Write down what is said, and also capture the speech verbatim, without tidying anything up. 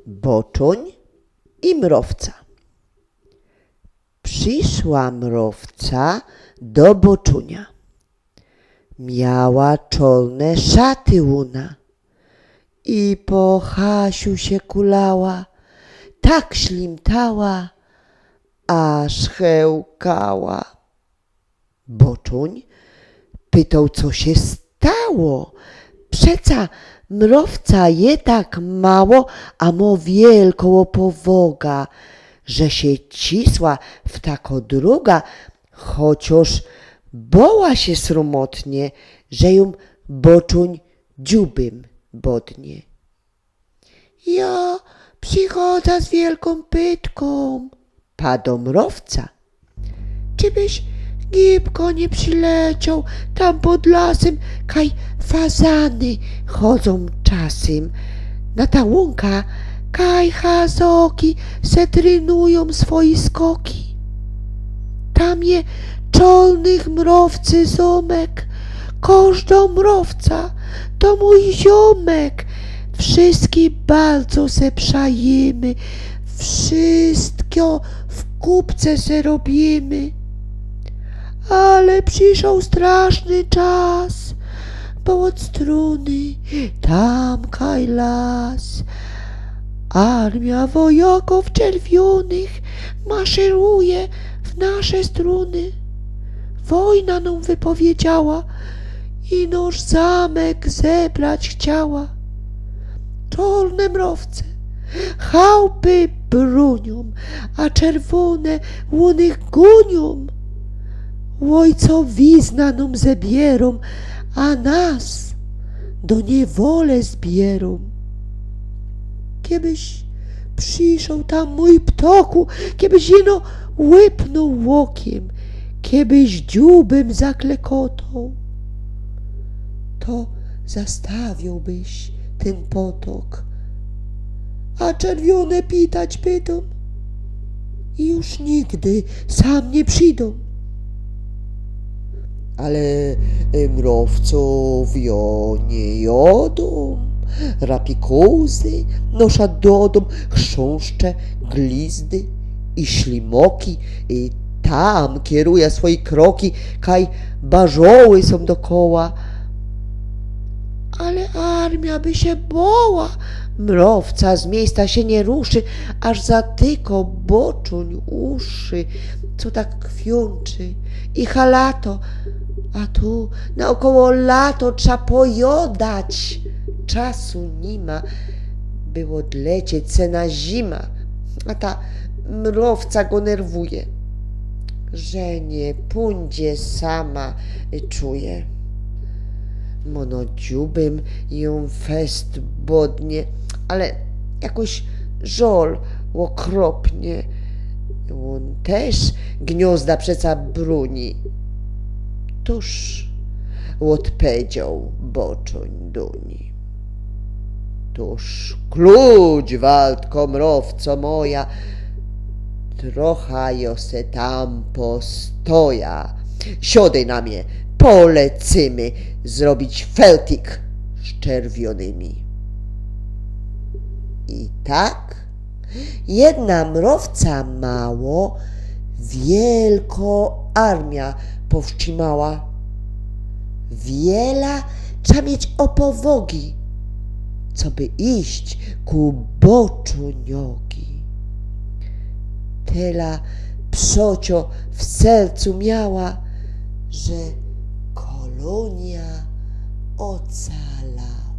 Boczuń i mrowca. Prziszła mrowca do boczunia. Miała czolne szaty ôna i po hasiu sie kulała, tak ślimtała, aż chełkała. Boczuń pytoł, co sie stało. Przeca mrowca je tak mało, a mo wielkoł ôpowoga, że sie cisła w tako druga, chociŏż boła sie srōmotnie, że jōm boczuń dziubym bodnie. „Jŏ przichodza z wielkōm pytkōm”, pado mrowca. „Czy byś gibko niy przilecioł tam pod lasym, kaj fazany chodzōm czasym. Na ta łōnka, kaj hazoki se trynujōm swoje skoki. Tam je czolnych mrowcy zōmek, kożdŏ mrowca to mōj ziomek. Wszyjski bardzo se przajymy, wszyjsko w kupce se robiymy. Ale prziszoł straszny czas, bo ôd strōny tam kaj las armia wojŏkōw czerwionych maszyruje w nasze strōny. Wojna nōm wypowiedziała i nŏsz zamek zebrać chciała. Czolne mrowce chałpy brōniōm, a czerwōne ônych gōniōm. Ôjcowiznã nōm zebierōm, a nas do niewole zbierōm. Kejbyś prziszoł tam, mōj ptokù, kejbyś jino łypnōł ôkiym, kejbyś dziubym zaklekotoł, to zastawiołbyś tyn potok. A czerwiōne pitać bydōm i już nigdy sam niy przidōm. Ale, y, mrowcōw jŏ niy jŏdōm, rapikōzy nŏsza dodōm, chrząszcze, glizdy i ślimoki, i tam kieruja swoje kroki, kaj barzoły sōm dokoła. Ale armia by sie boła, mrowca z miyjsca sie niy ruszy, aż zatyko boczōń uszy, co tak kwiōnczy i halato, a tu naôkoło lato, trza pojŏdać, czasu niy ma, by ôdlecieć se na zima. A ta mrowca go nerwuje, że niy pōndzie sama, czuje. Mōno dziubym jōm fest bodnie, ale jakoś żol ôkropnie. Ôn tyż gniŏzda przeca brōni. Tōż ôdpedzioł boczōń do nij. Tōż klucz, waltko mrowco moja, trocha jŏ se tam postoja. Siodej na mie, polecymy zrobić feltik z czerwiōnymi. I tak jedna mrowca mało wielko armia powstrzimała. Wiela trza mieć ôpowogi, coby iść ku boczōniogi. Tela przocio w sercu miała, że kolōnia ôcalała.